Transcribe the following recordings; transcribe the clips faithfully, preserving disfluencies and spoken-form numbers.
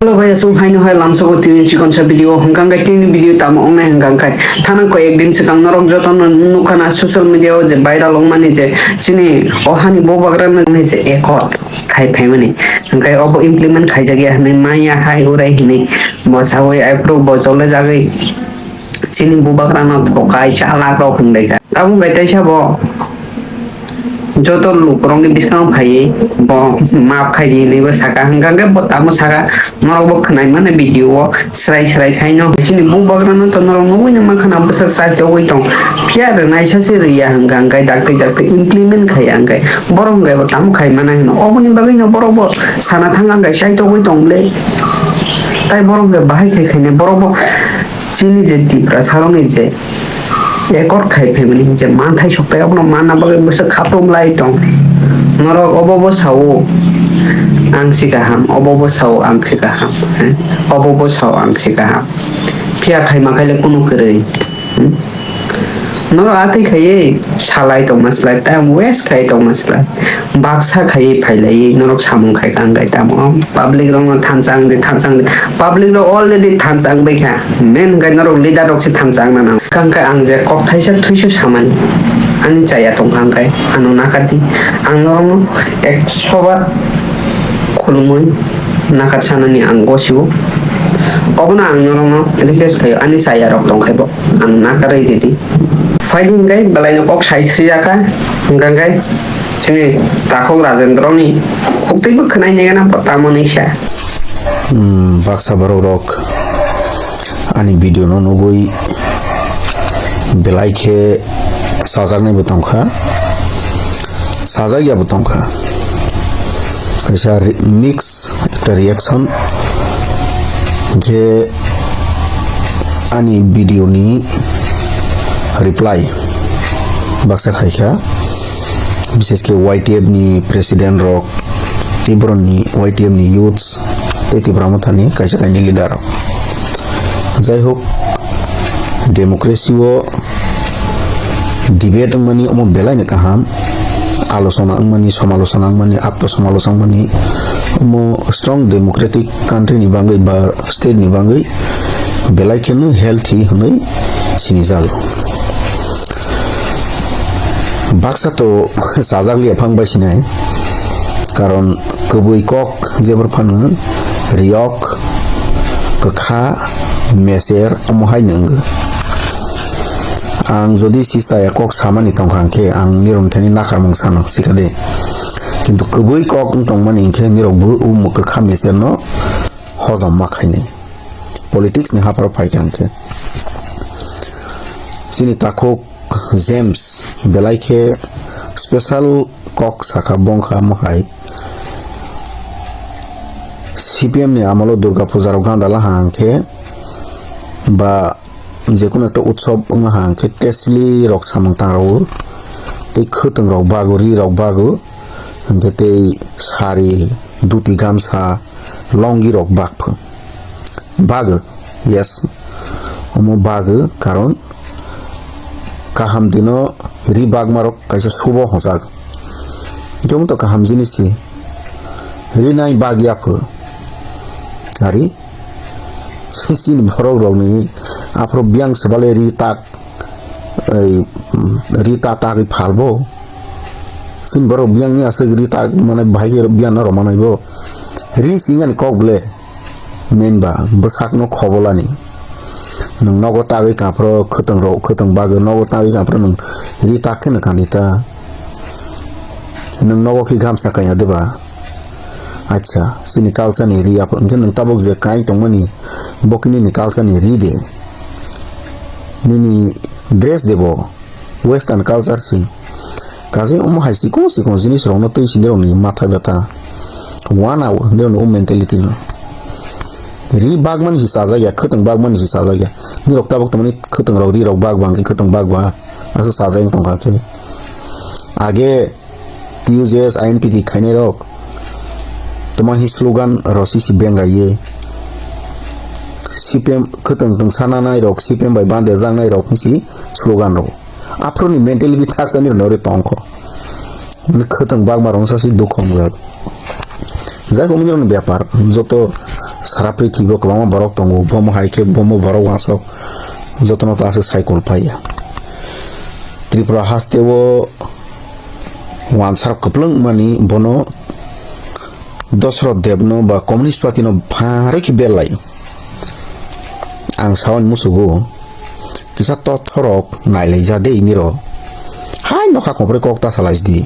Hello guys, aswk haino hai lamsogo tini chikonsa video hwnkha hwnkhe tini video tamo wngnai hwnkha hwnkhe thana koi ek din swkang norok jotono nukha na social media o je viral wngmani je chini o hani bubagra no je accord khai phaimani hwnkhe obo implement khaijak ya hwnwi maya hai urai hinwi bo sawi aphuru bo chole jagwi chini bubagra no thokai chalak rok hwnwi kha. Tabuk bai taisa bo joto lukurokni bwskango phaiwi bo maaf khai di hinwi bo saka, hwnkha hwnkhe bo tamo saka, norok bo khwnai mano video o srai srai khaino. Chini bubagrano to norok nugwi no mankha na bwswk chai togwi tong, phiya rwnaisa se rwya hwnkha hwnkhe dakti dakti implement khaiya hwnkhe borok hwnkhe bo tamo khai mana hino, oboni bagwi no borok bo sana thang hwnkhe chai togwi tong le, tai borok hwnkhe bahai khai khainai borok bo chini je Tiprasa rokni je accord khai phaimani je manthai soktai abono manna bagwi bwswk khatung lai tong. Norok obo bo sao ang si kaham, obo bo sao ang si kaham, eh? Obo bo sao ang si kaham. Phiya khai ma khai le kunu kwrwi. Hmm? Norok atwi khaiwi salai tongma slai, time waste khai tongma slai, baksa khaiwi phailaiwi norok samung khai kang khai tamo public rokno thansa wng di, thansa wng di. Public rok already thansa wngbai kha, main hwnkhe norok leader rok se thansa wngna nango. Hwnkhe ang je kok thaisa thuisu samani ani chaya tongkha hwnkhe ano nakati ang norokno ekso bar khulumui nakat sanani ang gosio. Obono ang norokno request khaio ani chaya rok tongkhai bo. Ang nakarwi ridi. Phaidi hwnkhe belaino kok sai swijaka, hwnkha hwnkhe chini takhuk Rajendroni khuktwibo khwnai nai gana bo tamo nisa. Hmm, baksa borok rok ani video no nugwi belai khe sajaknai bo tongkha, sajak ya bo tongkha. Kaisa re-, mix ekta reaction. Hwnkhe ani video ni reply baksa khaikha, bishes khe Y T F ni president rok, tei borok ni Y T F ni youths, tei Tipra Motha ni kaisa kainwi leader rok. Jai hok, democracy o debate wngmani omo belai no kaham, alochona wngmani, somalochona wngmani, atto somalochona wngmani, omo strong democratic country ni bagwi ba state ni bagwi belai kheno healthy hwnwi sinijago. Baksa to sajak liya phang bai sinai, karon kwbwi kok jebor phano riyok, kwkha, meser, omo hai no wngwi. Ang jodi si chaya kok samani tongkha hwnkhe ang nirok thani nakarmung sano sikha de. Kintu kwbwi kok wng tongmani hinkhe nirok bo o mwkha meser no hojom ma khainai. Politics ni hapharo phaikha hwnkhe. Chini takhuk James belai khe special kok sakha bongkha mohai. C P M ni amolo Durga Puja rok ganda laha hwnkhe ba jekunu ekta utsob wngha hwnkhe tesli rok samung tangrao tei khwtwng rok bago, ri rok bago, hwnkhe tei sari, duti, gamsa, longi rok bakpho. Bagwi, yes. Omo bagwi, karon kaham dino ri bagmarok kaisa subo hojak. Jomo to kaham jinis si. Ri nai bagya pho. Ari, chini borok rokni aphuru biyang sebale ri tak, ei, ri ta tagwi phalbo. Chini borok biyangni aswk ri tak mane bahai khe biyang no rw manai bo. Ri singani kok ble. Main ba bwsakno khobolani. Nwng nogo tagwi kaphro khwtwng rok, khwtwng bagwi nogo tagwi kaphro nwng ri tak kheno kandi ta. Nwng nogo khe gamsa kanya de ba? Acha, chini culture ni ri aphuru hwnkhe nwng tabuk je kai tongmani bo khe nini culture ni ri de. Nini dress de bo. Western culture si. Kaje omo hai sikon sikon jinis rokno twi sini rokni matha beta. Wana nirokni o mentality no. Ri bagmani si chajak ya, khwtwng bagmani si chajak ya. Nirok tabuk tongmani khwtwng rok, ri rok bag bang khe khwtwng bag ba. Asa chajak wng tongkha khe. Age T U J S I N P T khainai rok. Toma hi slogan rok si si benga ye. C P M khwtwng tong sananai rok, C P M bai bande jaknai rok si slogan rok. Aphuru ni mentality thaksa ni rwna ori tongkho. Mane khwtwng bagma rong sasi dukho wngya. Jai ko mani rong bepar joto Sara prithibo kwbangma borok tongo, bomo hai khe bomo borok wansok jotono ta se cycle phaiya. Tripura haste o wansarok kwplwng mani bono Dosrot Debno ba Communist Party no pharwi khe belai. Ang sawan musugo kisa tothorok nailai ja de iniro. Hai nokha khopre kok ta salai di.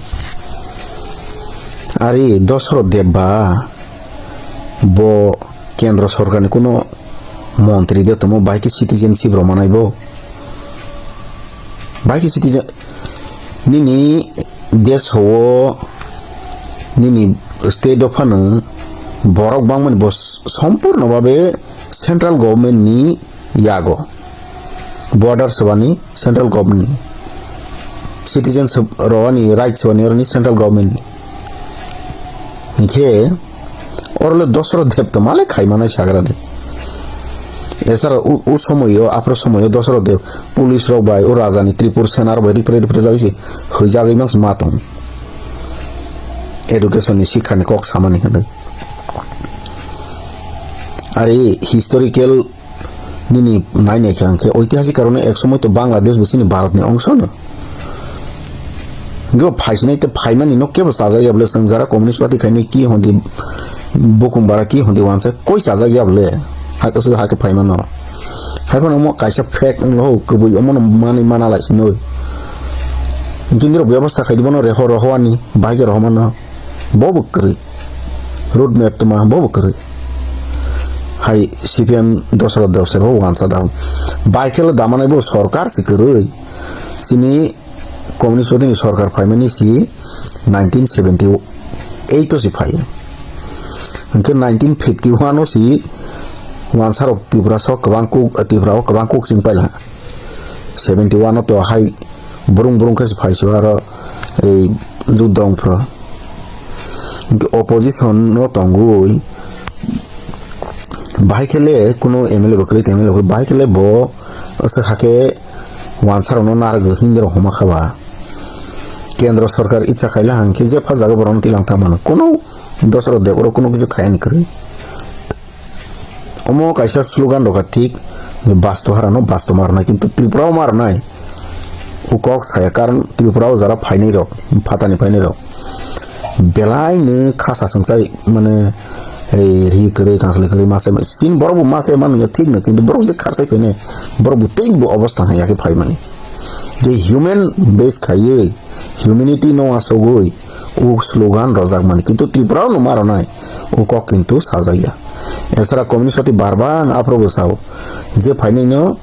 Ari Dosrot Deb ba bo kendro sorkarni kuno montri de tomo, bai khe citizenship rw manai bo. Bai khe citizen nini desh o nini state o phano borok bangmani bo sompurno babe central government ni yago. Border sebani central government, citizen rwani right sebani oroni central government. Hinkhe orole Dosrot Deb to male khaimanai sagra de. Esara u, u somoyo, afro somoyo Dosrot Deb police rok bai, o raja ni Tripur sena rok bai ripre ripre jagwi se hoi jagwi mangsi ma tong. Education ni, sikha ni kok samani hinwi. Ari historical nini nai nai khe ang khe oitihasik karone ek somoi to Bangladesh bo chini Bharat ni ongso no. Go phaisinai te phaimani no kebo chajak ya bole, chwng jara Communist Party khainai ki hondi bukung bara ki hondi wansa koi chajak ya bole. Hake su hake phaimano. Hai phano mo kaisa fact wnglo ho, kwbui omono manwi mana lai sinoi. Jindiro bebostha khai di bono reho roho ani, bahai khe roho mano. Bo bo kwrwi. Road map toma bo bo kwrwi. Hai C P M Dosrot Deb se bo wansa da. Bai khe le damanai bo sorkar se kwrwi. Chini Communist Party ni sorkar phaimani si nineteen seventy eight o si phai. Hwnkhe nineteen fifty one o si wansarok Tripura sok kwbang kuk, Tripura o kwbang kuk ching paila. Seventy one o to hai burung burung khe se phai se aro ei juddo wng phro. Hwnkhe opposition no tongwi bahai khe le kuno M L A bo kwrwi, M L A bo kwrwi, bahai khe le bo aswk hakhe wansarokno narwgo hindi rok homa kha ba. Kendro sorkar icha khaila hwnkhe jepha jaga borokno tilang thang mano. Kuno Dosrot Deb oro kuno kisa khayani kwrwi. Omo kaisa slogan rok thik, basto harano basto marnai, kintu Tripura o marnai. O kok saya, karon Tripura o jara phainai rok, phatani phainai rok. Belai no khasa sungsai, mane, ei, ri kwrwi, kanslai kwrwi, masa, sin borok bo masa manu ya thik no, kintu borok je kharsai phainai, borok bo tei bo obostha hai ya khe phaimani. Je human base khaiwi, humanity no asogwi, o slogan rojak mani, kintu Tripura o no marnai, o kok kintu sajak ya. Esara Communist Party bar bar aphuru bo sao, je phainai no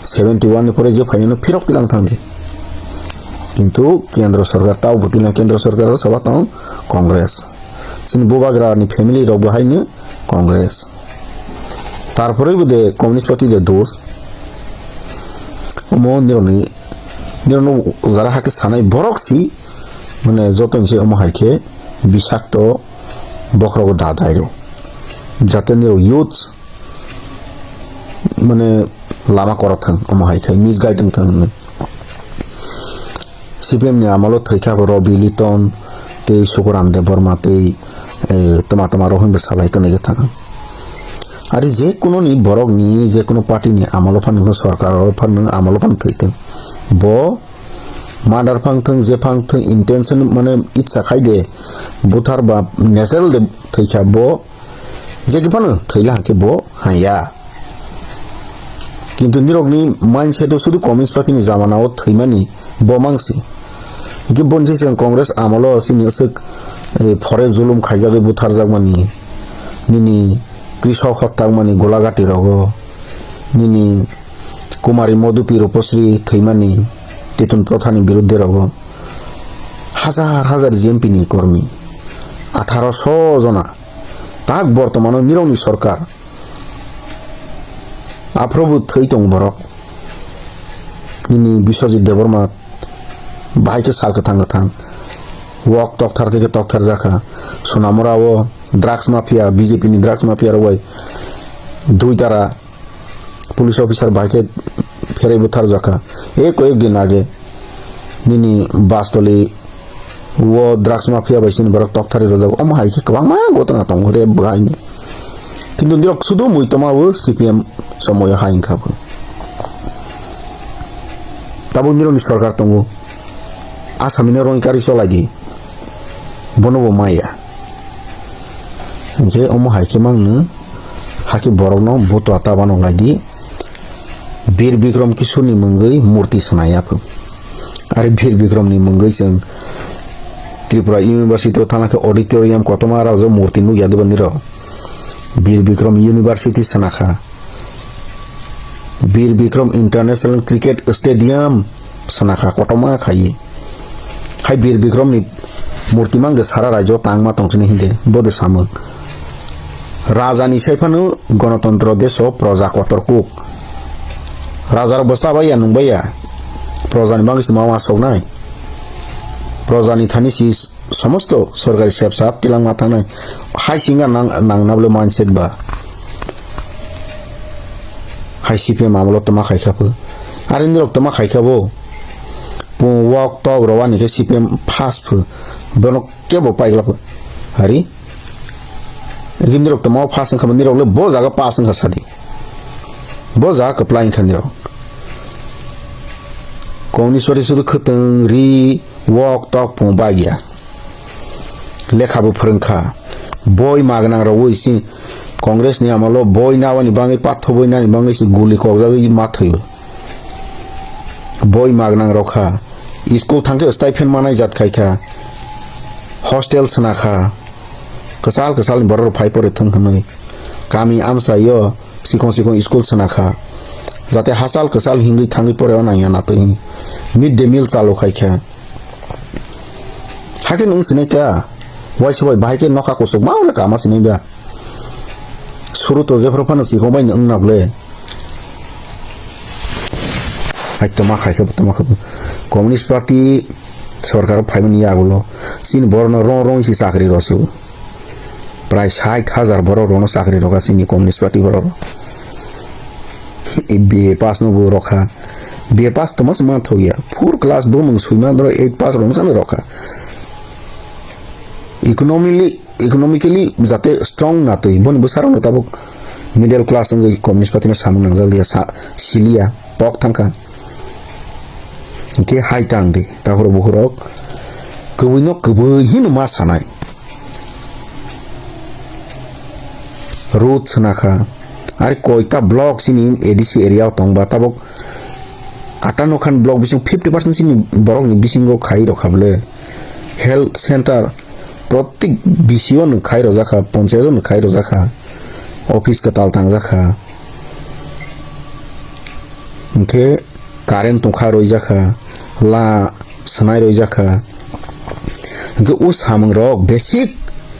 seventy one ni pore je phainai no phirok tilang thang di. Kintu kendro sorkar tao bo tilang, kendro sorkar o saba tong Congress. Chini bubagra ni family rok bo haino Congress. Tarpore bo de Communist Party de dos. Omo nironi, nironi jara hake sanai borok si, mane joto ni se omo hai khe bisakto bokhorogo da dairo. Jate nirok youths mane lama korok thang, omo hai khai misguide wng thang hinwi. C P M ni amolo thwi kha bo Robi Liton tei Sukuram Debbarma tei, eh, toma toma rok hinwi salai kwnwi thang. Ari je kuno ni borok ni, je kuno party ni amolo phano, sorkar o phano, amolo phano thwi thang. Bo murder phang thang, je phang thang, intention mane itsa khai de, buthar ba natural de thwi kha bo, je phano thwila hake bo haya. Kintu nirokni mindset o sudu Communist Party ni jamana o thwimani bo mangsi. Hingke bonsi siyan Congress amolo sini aswk, eh, phore zulum khaijagwi butharjakmani, nini krisok hottakmani Golagati rogo, nini Kumari Moduti Rupasri thwimani Titun Prothani birudde rogo. Hajar hajar G M P ni kormi, atharo sho jona, tak bortomano nirokni sorkar. Aphuru bo thwi tong borok. Nini Biswajit Debbarma bahai khe sal kwthang kwthang. Wok tokthar theke tokthar jakha. Sonamura o drugs mafia, B J P ni drugs mafia rok bai dui tara police officer bai khe pherai butharjakha. E koyek din age nini Bastoli o drugs mafia bai sini borok tokthari rwjago. Omo hai khe kwbangma gotona tongo, rape bo haini. Kintu nirok sudu mui toma o C P M somoyo ha wngkha bo. Tabuk nirokni sorkar tongo. Asamino rongkari cholai di. Bono bo maya. Hinkhe omo hai khe mangno hakhe borokno butua ta bano lai di. Bir Bikram Kishorni mungwi murti swnai yaphu. Ari Bir Bikramni mungwi chwng Tripura University o thana khe auditorium kotorma rajak murti nukya diba nirok. Bir Bikram University sana kha. Bir Bikram International Cricket Stadium sana kha, kotorma khaiwi. Hai Bir Bikramni murti mang de sara rajyo tangma tong sini hinde, bo de samung. Rajani sai phano Ganatantro deso proja kotor kuk. Rajarok bo chabaiya nungbaiya. Projani bagwi se ma uansuknai. Projani thani si somosto sorkari sep sap tilangma thangnai. Hai singa nang, nangna bole mindset ba. Hai C P M amolo toma khai kha pho. Are nirok toma khai kha bo. Pung wok tok rowani khe C P M pass pho. Bono kebo paigla pho. Hari? Nirok toma pass wngkha, nirok le bo jaga pass wngkha sadi. Bo jaga kwplai wngkha nirok. Communist Party sudu khwtwng ri wok tok pung bagya. Lekha bo phwrwngkha. Boi magnang rogwi si Congress ni amalo boi nawani bangwi patho boi nani bangwi si guli kokjagwi ma thwiyo. Boi magnang rokha. School thangkhe stipend manai jat khaikha. Hostel swnakha. Kwchal kwchal ni borok rok phai pore thung hwnwi. Kami amsa yo sikong sikong school swnakha. Jate hachal kwchal hingwi thangwi pore o nangya natwi. Mid day meal chalo khaikha. Hakhe nwng sinai ta, waisa bai bahai khe nokha kuchuk ma wle kama sinai ba. Suru to jephru phano sikong bai nwng na bwle. Hai toma khai khe toma khe. Communist Party sorkar phaimani yagulo chini borokno rong rong si chakri rw su. Prai sait hajar borok rokno chakri rokha chini Communist Party borok. B A pass no bo rokha. B A pass toma se manthokya. Four class bo mung suima doro eight pass rokno chano rokha. Economically, economically jate strong na twi boni bwsa rokno tabuk middle class wngwi Communist Party no samung nangjak liya, sa-, siliya, pok thangkha. Hinkhe hai tang di, takhoro bukhurok kwbwi no kwbwi hino ma sanai. Road swnakha, ari koita block chini A D C area o tongba tabuk atano khan block bising fifty percent chini borok ni bisingo khai rokha bwle. Health center protik B C o no khai rojak kha, ponchayat o no khai rojak kha, office kwtal tangjak kha. Hinkhe current tongkha roijak kha, la swnai roijak kha. Hinkhe o samung rok basic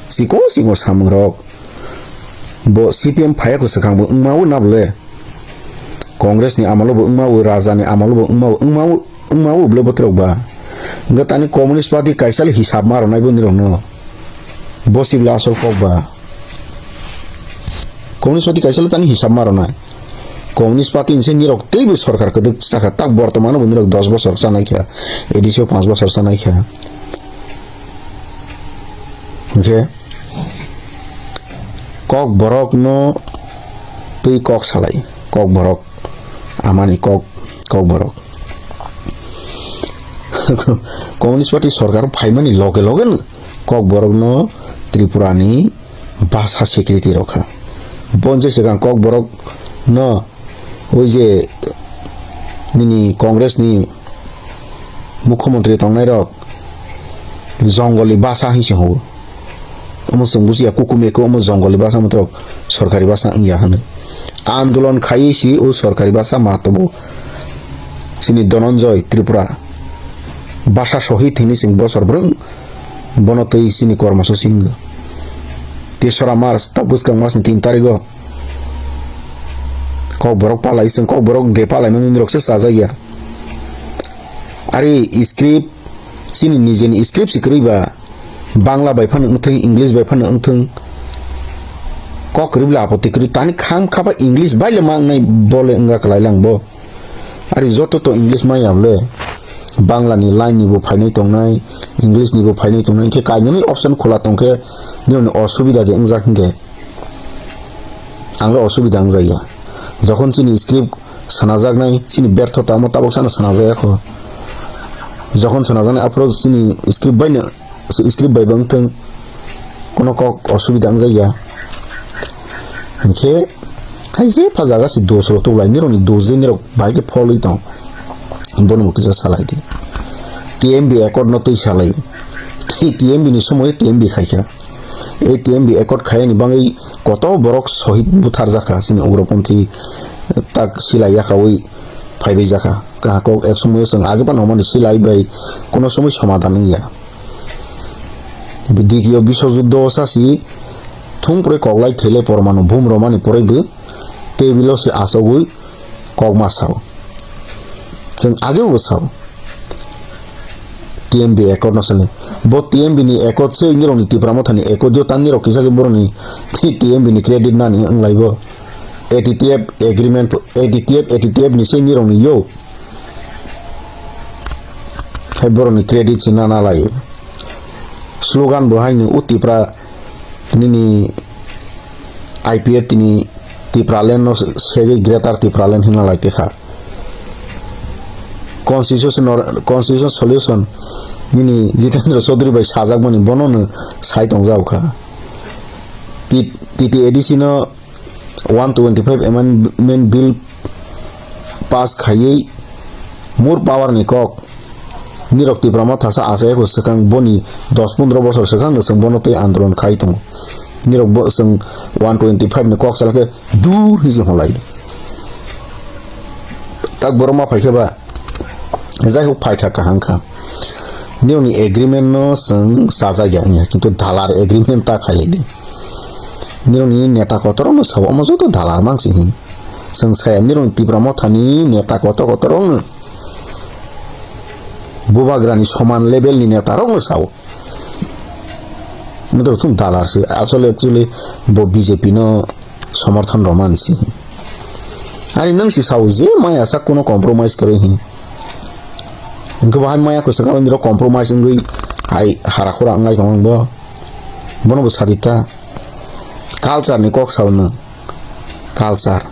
chikon chikon samung rok bo C P M phaiya kwswkang bo wngma o na bwle. Congress ni amalo bo wngma o, Raja ni amalo bo wngma o, wngma o, wngma o bwle botrok ba. Hinkhe tani Communist Party kaisa le hisab ma rwnai bo nirok no. Bo si bwle asol kok ba. Communist Party kaisa le tani hisab ma rwnai. Communist Party ni se nirok teibo sorkar kwdwk chakha, tak bortomano bo nirok dos bosor chanai kha, A D C o panch bosor chanai kha. Hinkhe kok borok no twi kok salai, kok borok amani kok, kok borok. Communist Party sorkar phaimani loge loge no kok borok no Tripura ni basa security rokha. Bonse swkang kok borok no oi je nini Congress ni mukhyamantri tongnai rok jongoli basa hinwi se hwngo. Omo chwng bujiya kukume khe omo jongoli basa motrok sorkari basa wngya hwnwi. Andolon khaiwi si o sorkari basa ma tobo. Chini Dhananjay Tripura basa sohit hinwi chwng bosor brwng bono twi chini kormoso si wngo. Tesora March ta bwskang masni tin tarigo. Kok borok palai, chwng kok borok de palai mani rok se chajak ya. Ari script, chini nijeni script se kwrwi ba, Bangla bai phano wngthwng, English bai phano wngthwng, kok kwrwi bwle apoti kwrwi, tani kham khaba English bai le ma wngnai bole wngya kwlai lang bo. Ari joto to English maya bwle, Bangla ni line ni bo phainai tongnai, English ni bo phainai tongnai, hinkhe kainwi option khola tongkhe nini osubida de wngjak hinkhe. ang le osubida wngjakya. Jokhon chini script swnajaknai, chini bertho tamo tabok sana swnajaya kho. Jokhon swnajaknai aphuru chini script bai no, script bai bo wngthung, kono kok osubida wngjakya. Hinkhe hai jepha jaga se dos rok tuklai, nirokni dos je nirok bahai khe pholwi tong. Bono bo kisa salai di. T M B accord no twi salai. T M B ni somoy T M B khaikha. A T M B accord khaiyani bangwi koto borok sohid butharjakha, chini ugroponthi tak silai yakaui phaibai jakha. Kahakok ek somoyo chwng age phano hwnmani silai bai kono somoi somadan wngya. Ditiyo biswojuddo sasi thungproi koklai thailai pormanu bum romani poroi bo tebilo se achogwi kokma sao. Chwng ageo bo sao. T M B accord no sale. Bo T M B ni accord se nirokni Tipra Mothani accord yo tan nirok kisa khe boroni T M B ni credit nani wnglai bo. A T T F agreement, A T T F, A T T F ni se nirokni yo. Hai boroni credit se nana lai. Slogan bo haino o Tipra nini I P F tini Tipraland no segwi Greater Tipraland hwnna lai tongkha. Constitution or, constitution solution nini Jitendra Chaudhary bai sajakmani bono no sai tongjak kha. T-, T T A D C no one twenty-five amendment bill pass khaiwi more power ni kok. Nirok Tipra Motha sa achai kho swkang boni dos pondro bosor swkang no chwng bono tei andolon khai tongo. Nirok bo chwng one twenty-five ni kok sala khe dur hwnwi se hwnlai. Tak borok ma phai khe ba, jai hok phai kha kaham kha. Nirokni agreement no chwng chajak ya wngya, kintu dalar agreement ta khailai di. Nirokni neta kotor no sao, omo joto dalar mang si hin. Chwng saya nirokni Tipra Mothani neta kotor kotor rok no. Bubagrani soman level ni neta rok no sao. Motor thum dalar si. Asole actually bo B J P no somorthon rwmani si. Ari nwng si sao je maya sak kuno compromise kwrwi hin. Hwnkhe bo hai maya kwchwng kalo nirok compromise wngwi hai hara khura wngnai tongmani bo. Bono bo sadi ta. Culture ni kok sao nwng. Culture.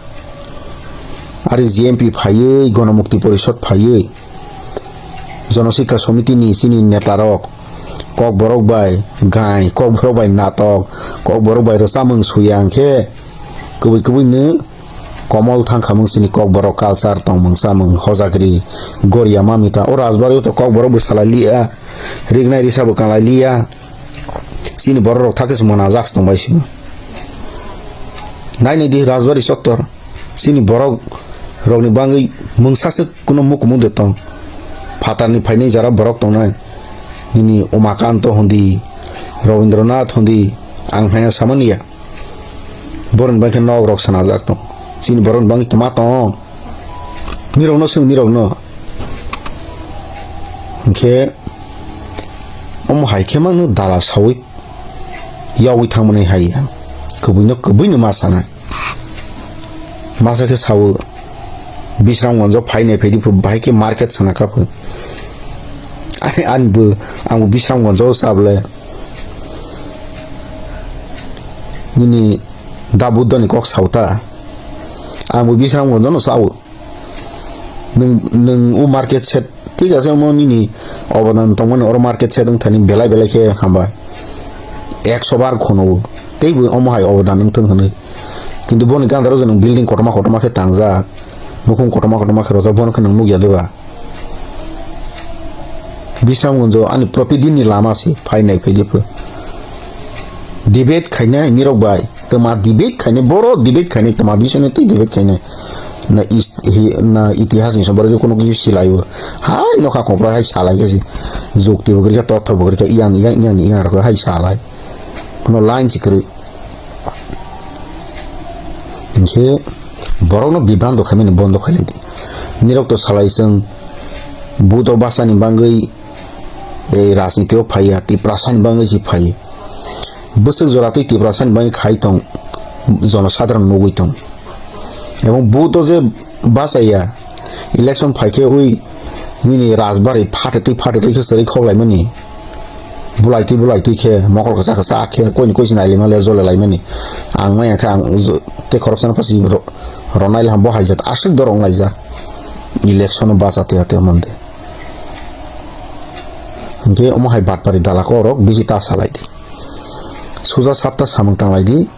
Ari G M P phaiwi, Gonomukti Porishod phaiwi, Jonosikha Somiti ni chini neta rok, Kokborok bai gai, Kokborok bai natok, Kokborok bai rwchapmung suya hwnkhe, kubui kubui no komol thang khamung chini Kokborok culture tongmung chamung hojagri goria mamita. O rajbari o to Kokborok bo salai liya, rignai risa bo kalai liya. Chini borok rok thakhe se mwnajak se tongbai sio. Nainai di Rajbari Chottor. Chini borok rokni bangwi mungsa se kuno mukumu de tong. Phatarni phainai jara borok tongnai. Nini Umakanto hondi, Rabindranath hondi, ang haya samaniya. Borokni bangkhe nok rok sanajak tong. Chini borokni bangwi toma tong. Nirokno swng nirokno. Hinkhe omo hai khe mano dala sawi yogwi thangmani hai ya. Kwbwino kwbwino ma sana. Masa khe sawo Bisramganjo phainai phaidi phu bahai khe market sana kha phu. Ani, ani bo, ang bo Bisramganjo sabole. Nini da Buddha ni kok sao ta. Ang bo Bisramganjo no sao. Nwng, nwng o market shed, thik ase, omo nini obodan tongmani oro market shed wngthani belai belai khe hambai. Ekso bar khono teibo omo hai obodan wngthung hwnwi. Kintu boni gandaro je nwng building kotorma kotorma khe tangjak, nukhung kotorma kotorma khe rojak, bono khe nwng nukya deba? Bisramganjo ani protidin ni lama se, phainai phaidi phu. Debate khainai nirok bai. Tama debate khainai, boro debate khainai, tama bising twi debate khainai. Na is-, hi-, na itihas ni sombar kono kisu silai o. Hai nokha kopra hai salai khe si. Jukti bo gori kha, totho bo gori kha, iyang, iyang, iyang, iyang rok hai salai. Kono line si kwrwi. Hinkhe borokno bibranto khaimani bondo khailai di. Nirok to salai chwng buto basani bangwi ei rajniti o phaiya, Tiprasa ni bangwi se phai. Bwswk jora twi Tiprasa ni bangwi khai tong, jonosadharon nugwi tong. Ebong buto je bachaya, election phaikhe ui nini rajbari phatektwi phatektwi khe chwrwi khoklaimani. Bulai twi bulai twi khe mokol kwchak kwchak khe koini koichi nailima le jole laimani. Ang maya khe ang tei khoroksa no pasi ronai le ham bo haijat aswk dorong laijak. Election o bacha te ate mande. Hingke omo hai batpari dalako orok bisi ta salai di. Suja sapta samung tanglai di.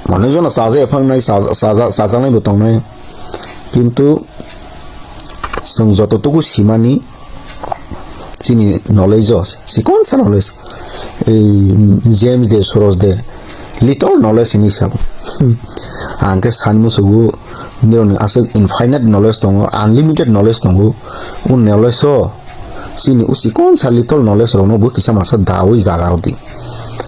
Manui jona chaja ephang nai chaja chajaknai bo tongnai. Kintu chwng joto tuku simani chini knowledge o sikon sa knowledge. Ei James de Soros de little knowledge hinwi sabo. Ang khe sani musugo nirokni aswk infinite knowledge tongo, unlimited knowledge tongo. O knowledge o chini o sikon sa little knowledge rokno bo kisa masa dawi jaga rw di.